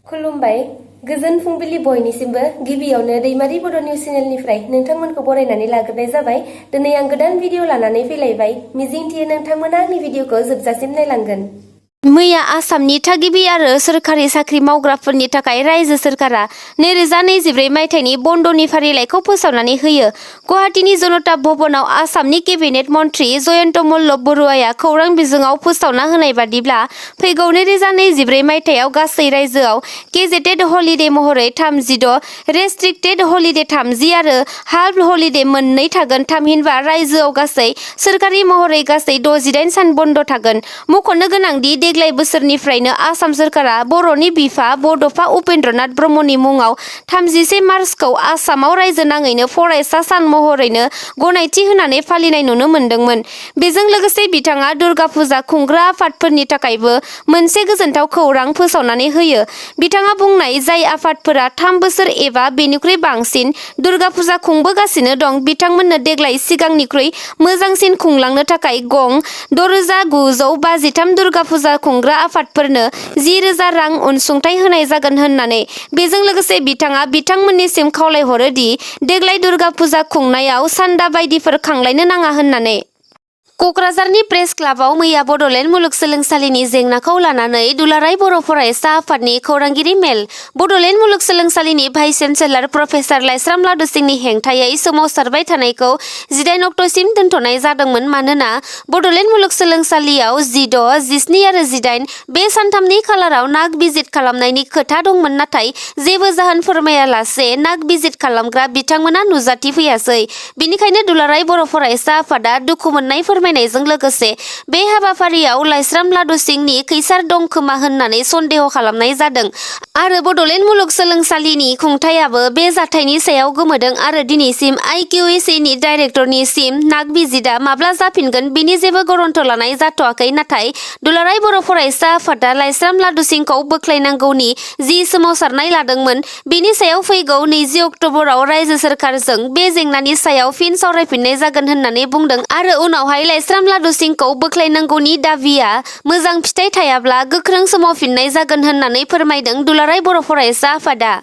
खुलुमबाय गोजोन फुंबिलि बयनिसिमबो गिबियावनो दैमारि बड' निउस चेनेलनिफ्राय नोंथांमोनखौ बरायनानै लाग्रोनाय जाबाय। दिनै आं गोदान भिडिअ लानानै फैलायबाय। मिजिंथियो नोंथांमोना आंनि भिडिअखौ जोबजासिम नायलांगोन। मैया आसामनि थागिबि आरो सोरखारि साख्रि मावग्राफोरनि थाखाय रायजो सोरखारा 2024 मायथाइनि बन्दनि फारिलाइखौ फोसावनानै होयो। गुवाहाटीनि जनता भवनाव आसामनि केबिनेट मन्थ्रि जयन्त मल्ल बरुवाया खौरां बिजोङाव फोसावना होनाय बादिब्ला फैगौ 2024 मायथाइयाव गासै रायजोआव गेजेटेड हलिडे महरै 36, रेस्ट्रिक्टेड हलिडे 30 आरो हाल्फ हलिडे मोननै थागोन। थामहिनबा रायजोआव गासै सोरखारि महरै गासै 68 सान बन्द थागोन। मख'नो गोनांदि देग्लाय बोसोरनिफ्रायनो आसाम सोरखारा बर'नि बिफा बड'फा उपेन्द्रनाथ ब्रह्मनि मुङाव 31 मार्चखौ आसामाव रायजो नाङैनो फरायसा सान महरैनो गनायथि होनानै फालिनाय नुनो मोन्दोंमोन। बेजों लोगोसे बिथाङा दुर्गा फुजा खुंग्रा आफादफोरनि थाखायबो मोनसे गोजोनथाव खौरां फोसावनानै होयो। बिथाङा बुंनाय जाय आफादफोरा 3 बोसोर एबा बेनिख्रुइ बांसिन दुर्गा फुजा खुंबोगासिनो दं बिथांमोननो देग्लाय सिगांनिख्रुइ मोजांसिन खुंलांनो थाखाय गं 6,953 दुर्गा फुजा खुंग्रा आफादफोरनो 10,000 रां अनसुंथाइ होनाय जागोन होननानै बेजों लोगोसे बिथाङा बिथांमोननिसिम खावलायहरो दि देग्लाय दुर्गा फुजा खुंनायाव सान्दा बायदिफोर खांलायनो नाङा होननानै। क'क्राझारनि प्रेस क्लाबाव मैया बड'लेण्ड मुलुगसोलोंसालिनि जेंनाखौ लानानै दुलाराय बर' फरायसा आफादनि खौरांगिरि मेल। बड'लेण्ड मुलुगसोलोंसालिनि भाइस चेन्सेलर प्रफेसार लाइस्राम लादुसिंनि हेंथायै सोमावसारबाय थानायखौ 18 अक्ट'सिम दोनथ'नाय जादोंमोन। मानोना बड'लेण्ड मुलुगसोलोंसालियाव 16, 17 आरो 18 बे सानथामनि खालाराव नाक भिजिट खालामनायनि खोथा दंमोन, नाथाय जेबो जाहोन फोरमायालासे नाक भिजिट खालामग्रा बिथांमोना नुजाथिफैयासै। बिनिखायनो दुलाराय बर' फरायसा आफादा दुखु मोननाय फोरमायनायजों लोगोसे बे हाबाफारियाव लाइस्राम लादुसिंनि खैसार दं खोमा होननानै सन्देह खालामनाय जादों आरो बड'लेण्ड मुलुगसोलोंसालिनि खुंथायाबो बे जाथायनि सायाव गोमोदों आरो दिनैसिम IQACनि डाइरेक्टरनिसिम नाक भिजिटआ माब्ला जाफिनगोन बेनि जेबो गरन्थ लानाय जाथ'वाखै। नाथाय दुलाराय बर' फरायसा आफादा लाइस्राम लादुसिंखौ बोख्लायनांगौनि जि सोमावसारनाय लादोंमोन बेनि सायाव फैगौ 20 अक्ट'बराव रायजो सोरखारजों बे जेंनानि सायाव फिन सावरायफिननाय जागोन होननानै बुंदों आरो उनावहाय लाइस्राम लादुसिंखौ बोख्लायनांगौनि दाबिया मोजां फिथाइ थायाब्ला गोख्रों सोमावफिननाय जागोन होननानै फोरमायदों दुलाराय बर' फरायसा आफादा।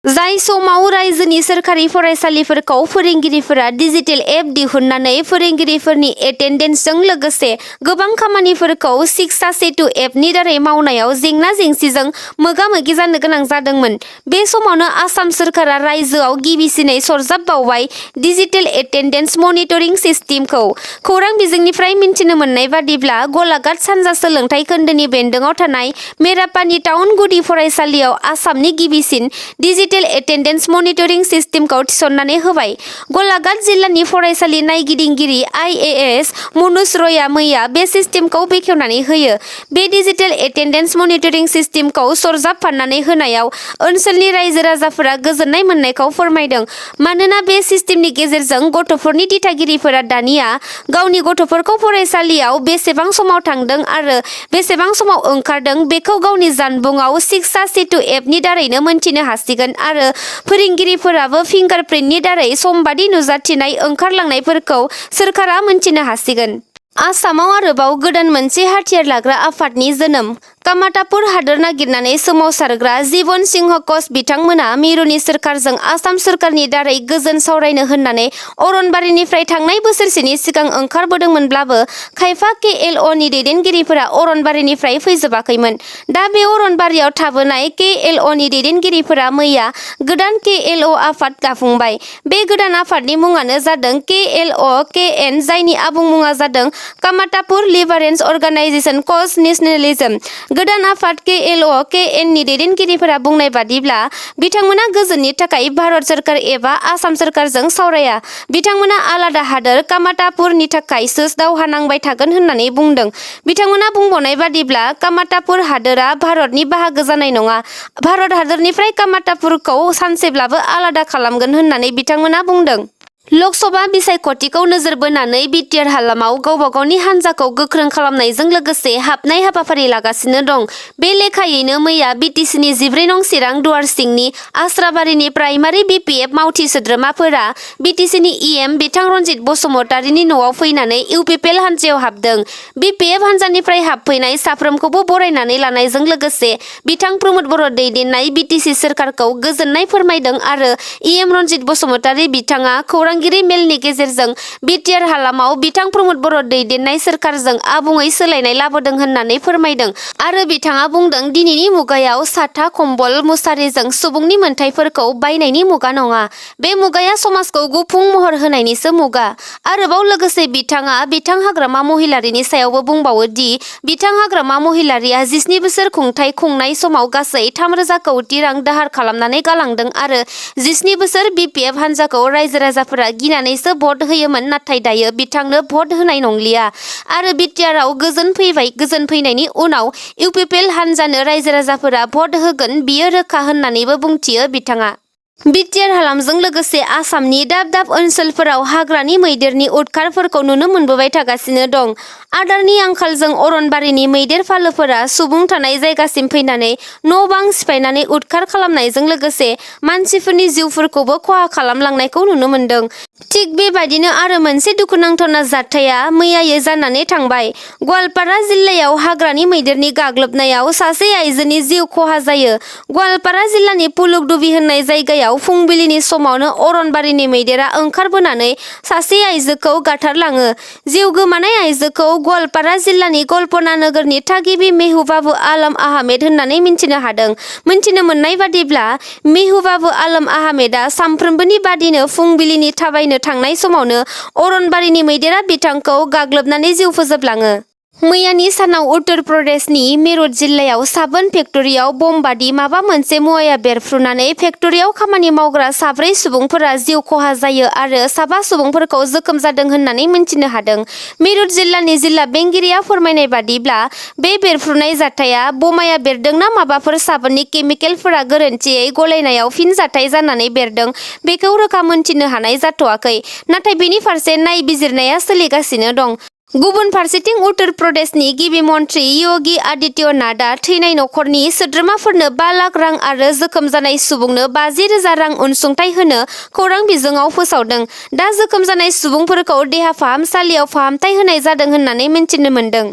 जाय समाव रायजोनि सोरखारि फरायसालिफोरखौ फोरोंगिरिफोरा डिजिटेल एप दिहुननानै फोरोंगिरिफोरनि एटेन्डेन्सजों लोगोसे गोबां खामानिफोरखौ शिक्षा सेतु एपनि दारै मावनायाव जेंना जेंसिजों मोगा-मोगि जानो गोनां जादोंमोन। बे समावनो आसाम सोरखारा रायजोआव गिबिसिनै सरजाबबावबाय डिजिटेल एटेन्डेन्स मनिटरिं सिस्टेमखौ। खौरां बिजोंनिफ्राय मिन्थिनो मोननाय बादिब्ला गलाघाट सानजा सोलोंथाइ खोन्दोनि बेन्दोङाव थानाय मेरापानि टाउन गुदि फरायसालियाव आसामनि गिबिसिन डिजिटेल एटेन्डेन्स मनिटरिं सिस्टेमखौ थिसननानै होबाय। गलाघाट जिल्लानि फरायसालि नायगिदिंगिरि IAS मनुज रयआ मैया बे सिस्टेमखौ बेखेवनानै होयो। बे डिजिटेल एटेन्डेन्स मनिटरिं सिस्टेमखौ सरजाबफानानै होनायाव ओनसोलनि रायजो राजाफोरा गोजोननाय मोननायखौ फोरमायदों। मानोना बे सिस्टेमनि गेजेरजों गथ'फोरनि दिथागिरिफोरा दानिया गावनि गथ'फोरखौ फरायसालियाव बेसेबां समाव थांदों आरो बेसेबां समाव ओंखारदों बेखौ गावनि जानबुङाव शिक्षा सेतु एपनि दारैनो मोनथिनो हासिगोन आरो फोरोंगिरिफोराबो फिंगारप्रिन्टनि दारै समबादि नुजाथिनाय ओंखारलांनायफोरखौ सोरखारा मोनथिनो हासिगोन। आसामाव आरोबाव गोदान मोनसे हाथियार लाग्रा आफादनि जोनोम। कामातापुर हादोर नागिरनानै सोमावसारग्रा जीवन सिंह कच बिथांमोना मिरुनि सोरखारजों आसाम सोरखारनि दारै गोजोन सावरायनो होननानै अरनबारिनिफ्राय थांनाय बोसोरसेनि सिगां ओंखारबोदोंमोनब्लाबो खायफा KLOनि दैदेनगिरिफोरा अरनबारिनिफ्राय फैजोबाखैमोन। दा बे अरनबारियाव थाबोनाय KLOनि दैदेनगिरिफोरा मैया गोदान KLO आफाद दाफुंबाय। बे गोदान आफादनि मुङानो जादों KLO-KN, जायनि आबुं मुङा जादों कामातापुर लिबारेशन अर्गानाइजेशन कच नेशनेलिज्म। गोदान आफाद KLO-KNनि दैदेनगिरिफोरा बुंनाय बादिब्ला बिथांमोना गोजोननि थाखाय भारत सोरखार एबा आसाम सोरखारजों सावराया। बिथांमोना आलादा हादोर कामातापुरनि थाखायसो दावहा नांबाय थागोन होननानै बुंदों। बिथांमोना बुंबावनाय बादिब्ला कामातापुर हादोरा भारतनि बाहागो जानाय नङा। भारत हादोरनिफ्राय कामातापुरखौ सानसेब्लाबो आलादा खालामगोन होननानै बिथांमोना बुंदों। लकसभा बिसायख'थिखौ नोजोर बोनानै बिटिआर हालामाव गावबा गावनि हान्जाखौ गोख्रों खालामनायजों लोगोसे हाबनाय हाबाफारि लागासिनो दं। बे लेखायैनो मैया बिटिसिनि 14 नं चिरां दुवार सिंनि आस्राबारिनि प्राइमारि बिपिएफ मावथि सोद्रोमाफोरा बिटिसिनि इएम बिथां रनजित बसुमतारिनि न'आव फैनानै इउपिपिएल हान्जायाव हाबदों। बिपिएफ हान्जानिफ्राय हाबफैनाय साफ्रोमखौबो बरायनानै लानायजों लोगोसे बिथां प्रमद बर' दैदेननाय बिटिसि सोरखारखौ गोजोननाय फोरमायदों आरो इएम रनजित बसुमतारि बिथाङा खौरांगिरि मेलनि गेजेरजों बिटिआर हालामाव बिथां प्रमद बर' दैदेननाय सोरखारजों आबुङै सोलायनाय लाबोदों होननानै फोरमायदों आरो बिथाङा बुंदों दिनैनि मुगायाव साथा कम्बल मुसारिजों सुबुंनि मोनथायफोरखौ बायनायनि मुगा नङा। बे मुगाया समाजखौ गुफुं महर होनायनिसो मुगा। आरोबाव लोगोसे बिथाङा बिथां हाग्रामा महिलारीनि सायावबो बुंबावो दि बिथां हाग्रामा महिलारीया 17 बोसोर खुंथाय खुंनाय समाव गासै 3,000 कौटि रां दाहार खालामनानै गालांदों आरो 17 बोसोर बिपिएफ हान्जाखौ रायजो राजाफोरा गिनानैसो भट होयोमोन नाथाय दायो बिथांनो भट होनाय नंलिया आरो बिटिआरआव गोजोन फैबाय। गोजोन फैनायनि उनाव इउपिपिएल हान्जानो रायजो राजाफोरा भट होगोन बियो रोखा होननानैबो बुंथियो बिथाङा। बिटिआर हालामजों लोगोसे आसामनि दाब दाब ओनसोलफोराव हाग्रानि मैदेरनि उदखारफोरखौ नुनो मोनबोबाय थागासिनो दं। आदारनि आंखालजों अरनबारिनि मैदेर फालोफोरा सुबुं थानाय जायगासिम फैनानै न' बां सिफायनानै उदखार खालामनायजों लोगोसे मानसिफोरनि जिउफोरखौबो खहा खालामलांनायखौ नुनो मोनदों। थिग बेबायदिनो आरो मोनसे दुखुनांथावना जाथाया मैयायै जानानै थांबाय। गवालपारा जिल्लायाव हाग्रानि मैदेरनि गाग्लोबनायाव सासे आइजोनि जिउ खहा जायो। गवालपारा जिल्लानि पुलुकदुबि होननाय जायगायाव फुंबिलिनि समावनो अरनबारिनि मैदेरा ओंखारबोनानै सासे आइजोखौ गाथारलाङो। जिउ गोमानाय आइजोखौ गवालपारा जिल्लानि कल्पना नोगोरनि थागिबि मेहबूबाबु आलम आहमेद होननानै मिन्थिनो हादों। मिन्थिनो मोननाय बादिब्ला मेहबूबाबु आलम आहमेदा सानफ्रोमबोनि बादिनो फुंबिलिनि थाबायनो थांनाय समावनो अरनबारिनि मैदेरा बिथांखौ गाग्लोबनानै जिउ फोजोबलाङो। मैयानि सानाव उत्तर प्रदेशनि मेरठ जिल्लायाव साबोन फेक्टरियाव बम बादि माबा मोनसे मुवाया बेरफ्रुनानै फेक्टरियाव खामानि मावग्रा 4 सुबुंफोरा जिउ खहा जायो आरो 7 सुबुंफोरखौ जोखोम जादों होननानै मिन्थिनो हादों। मेरठ जिल्लानि जिल्ला बेंगिरिया फोरमायनाय बादिब्ला बे बेरफ्रुनाय जाथाया बमाया बेरदोंना माबाफोर साबोननि केमिकेलफोरा गोरोन्थियै गलायनायाव फिनजाथाय जानानै बेरदों बेखौ रोखा मोनथिनो हानाय जाथ'वाखै। नाथाय बेनि फारसे नायबिजिरनाया सोलिगासिनो दं। गुबुन फारसेथिं उत्तर प्रदेशनि गिबि मन्थ्रि योगी आदित्यनाथआ थैनाय नखरनि सोद्रोमाफोरनो 5 लाख रां आरो जोखोम जानाय सुबुंनो 50,000 रां अनसुंथाइ होनो खौरां बिजोङाव फोसावदों। दा जोखोम जानाय सुबुंफोरखौ देहा फाहामसालियाव फाहामथाय होनाय जादों होननानै मिन्थिनो मोन्दों।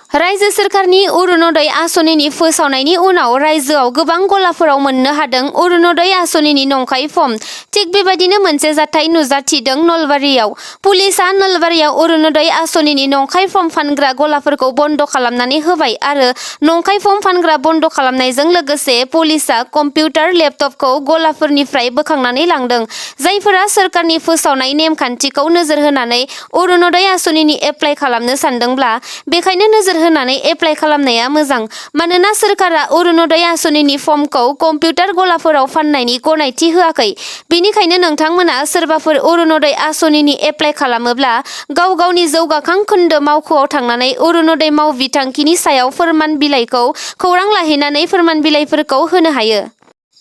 रायजो सोरखारनि अरुनोदय आसनिनि फोसावनायनि उनाव रायजोआव गोबां गलाफोराव मोननो हादों अरुनोदय आसनिनि नंखाय फर्म। थिग बेबायदिनो मोनसे जाथाय नुजाथिदों नलबारियाव। पुलिसआ नलबारियाव अरुनोदय आसनिनि नंखाय फर्म फानग्रा गलाफोरखौ बन्द' खालामनानै होबाय आरो नंखाय फर्म फानग्रा बन्द' खालामनायजों लोगोसे पुलिसआ कम्पिउटार लेपटपखौ गलाफोरनिफ्राय बोखांनानै लांदों। जायफोरा सोरखारनि फोसावनाय नेमखान्थिखौ नोजोर होनानै अरुनोदय आसनिनि एप्लाइ खालामनो सानदोंब्ला बेखायनो नोजोर होनानै एप्लाइ खालामनाया मोजां। मानोना सोरखारा अरुनोदय आसनिनि फर्मखौ कम्पिउटार गलाफोराव फाननायनि गनायथि होआखै। बेनिखायनो नोंथांमोना सोरबाफोर अरुनोदय आसनिनि एप्लाइ खालामोब्ला गाव गावनि जौगाखां खोन्दो मावख'आव थांनानै अरुनोदय मावबिथांखिनि सायाव फोरमान बिलाइखौ खौरां लाहैनानै फोरमान बिलाइफोरखौ होनो हायो।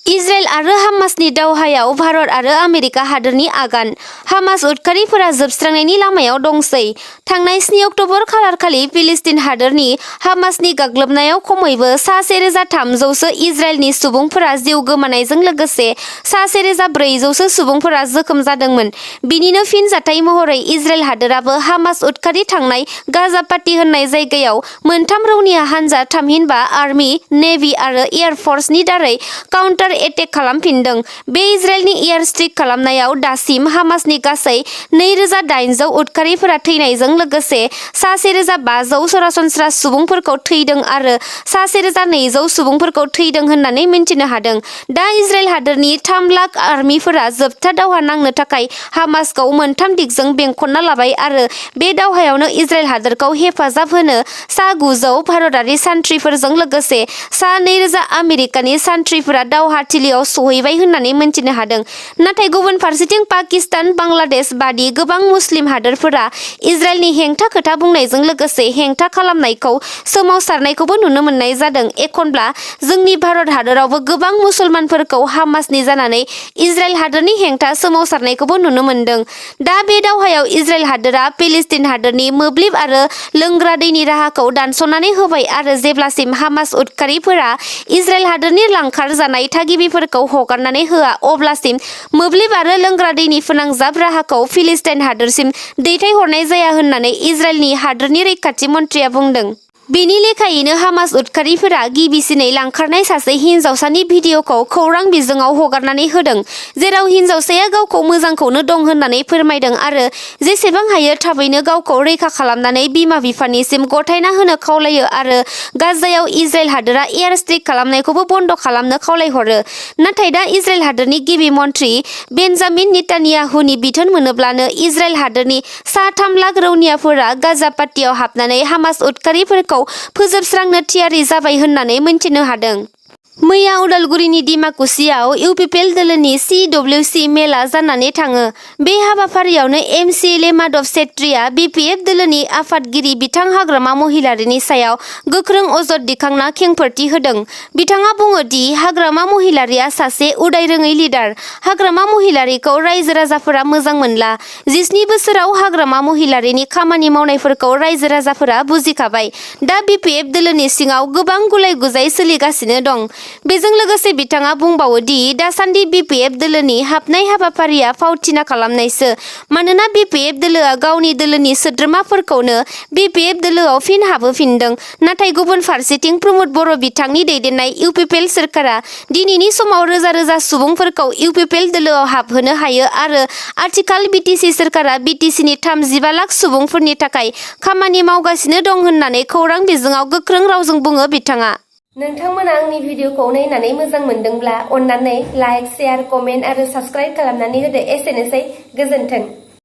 इजराइल आरो हामासनि दावहायाव भारत आरो आमेरिका हादोरनि आगान। हामास उदखारिफोरा जोबस्रांनायनि लामायाव दंसै। थांनाय 7 अक्ट'बर खालारखालि फिलिस्तिन हादोरनि हामासनि गाग्लोबनायाव खमैबो सा 1,300सो इजराइलनि सुबुंफोरा जिउ गोमानायजों लोगोसे सा 1,400सो सुबुंफोरा जोखोम जादोंमोन। बिनिनो फिनजाथाय महरै इजराइल हादोराबो हामास उदखारि थांनाय गाजापाटि होननाय जायगायाव मोनथाम रौनिया हानजा थामहिनबा आर्मी, नेभि आरो एयार फर्सनि दारै काउन्टार एटेक खालामफिनदों। बे इजराइलनि एयार स्ट्राइक खालामनायाव दासिम हामासनि गासै 2,800 उदखारिफोरा थैनायजों लोगोसे सा 1,500 सरासनस्रा सुबुंफोरखौ थैदों आरो सा 1,200 सुबुंफोरखौ थैदों होननानै मिन्थिनो हादों। दा इजराइल हादोरनि 3 लाख आर्मिफोरा जोबथा दावहा नांनो थाखाय हामासखौ मोनथाम दिगजों बेंखनना लाबाय आरो बे दावहायावनो इजराइल हादोरखौ हेफाजाब होनो सा 900 भारतारि सान्थ्रिफोरजों लोगोसे सा 2,000 आमेरिकानि सान्थ्रिफोरा दावहा दावहाथिलियाव सहैबाय होननानै मिन्थिनो हादों। नाथाय गुबुन फारसेथिं पाकिस्तान, बांलादेश बादि गोबां मुस्लिम हादोरफोरा इजराइलनि हेंथा खोथा बुंनायजों लोगोसे हेंथा खालामनायखौ सोमावसारनायखौबो नुनो मोननाय जादों। एखनब्ला जोंनि भारत हादरावबो गोबां मुसलमानफोरखौ हामासनि जानानै इजराइल हादोरनि हेंथा सोमावसारनायखौबो नुनो मोनदों। दा बे दावहायाव इजराइल हादोरा फिलिस्तिन हादोरनि मोब्लिब आरो लोंग्रा दैनि राहाखौ दानस'नानै होबाय आरो जेब्लासिम हामास उदखारिफोरा इजराइल हादोरनि लांखारजानाय थागिबिफोरखौ हगारनानै होआ अब्लासिम मोब्लिब आरो लोंग्रा दैनि फोनांजाब राहाखौ फिलिस्तिन हादोरसिम दैथायहरनाय जाया होननानै इजराइलनि हादोरनि रैखाथि मन्थ्रिया बुंदों। बेनि लेखायैनो हामास उदखारिफोरा गिबिसिनै लांखारनाय सासे हिनजावसानि भिडिअ'खौ खौरां बिजोङाव हगारनानै होदों, जेराव हिनजावसाया गावखौ मोजांखौनो दं होननानै फोरमायदों आरो जेसेबां हायो थाबैनो गावखौ रैखा खालामनानै बिमा-बिफानिसिम गथायना होनो खावलायो आरो गाजायाव इजराइल हादोरा एयार स्ट्राइक खालामनायखौबो बन्द' खालामनो खावलायहरो। नाथाय दा इजराइल हादोरनि गिबि मन्थ्रि बेन्जामिन नेतान्याहुनि बिथोन मोनोब्लानो इजराइल हादोरनि सा 3 लाख रौनियाफोरा गाजा पाट्टियाव हाबनानै हामास उदखारिफोरखौ फोजोबस्रांनो थियारि जाबाय होननानै मिन्थिनो हादों। मैया उदालगुरिनि डिमाकुसियाव इउपिपिएल दोलोनि CWC मेला जानानै थाङो। बे हाबाफारियावनो एमसिएलए माधव सेत्रीआ बिपिएफ दोलोनि आफादगिरि बिथां हाग्रामा महिलारीनि सायाव गोख्रों अजद दिखांना खेंफोरथि होदों। बिथाङा बुङो दि हाग्रामा महिलारीआ सासे उदायरोङै लिडार। हाग्रामा महिलारीखौ रायजो राजाफोरा मोजां मोनला। 17 बोसोराव हाग्रामा महिलारीनि खामानि मावनायफोरखौ रायजो राजाफोरा बुजिखाबाय। दा बिपिएफ दोलोनि सिङाव गोबां गुलाय-गुजाय सोलिगासिनो दं। बेजों लोगोसे बिथाङा बुंबावो दि दासान्दि बिपिएफ दोलोनि हाबनाय हाबाफारिया फावथिना खालामनायसो, मानोना बिपिएफ दोलोआ गावनि दोलोनि सोद्रोमाफोरखौनो बिपिएफ दोलोआव फिन हाबहोफिनदों। नाथाय गुबुन फारसेथिं प्रमद बर' बिथांनि दैदेननाय इउपिपिएल सोरखारा दिनैनि समाव रोजा रोजा सुबुंफोरखौ इउपिपिएल दोलोआव हाबहोनो हायो आरो आथिखाल बिटिसि सोरखारा बिटिसिनि 35 लाख सुबुंफोरनि थाखाय खामानि मावगासिनो दं होननानै खौरां बिजोङाव गोख्रों रावजों बुङो बिथाङा। नोंथांमोना आंनि भिडिअखौ नायनानै मोजां मोनदोंब्ला अन्नानै लाइक, शेयार, कमेन्ट आरो साबस्क्राइब खालामनानै होदो। एसेनोसै, गोजोन्थों।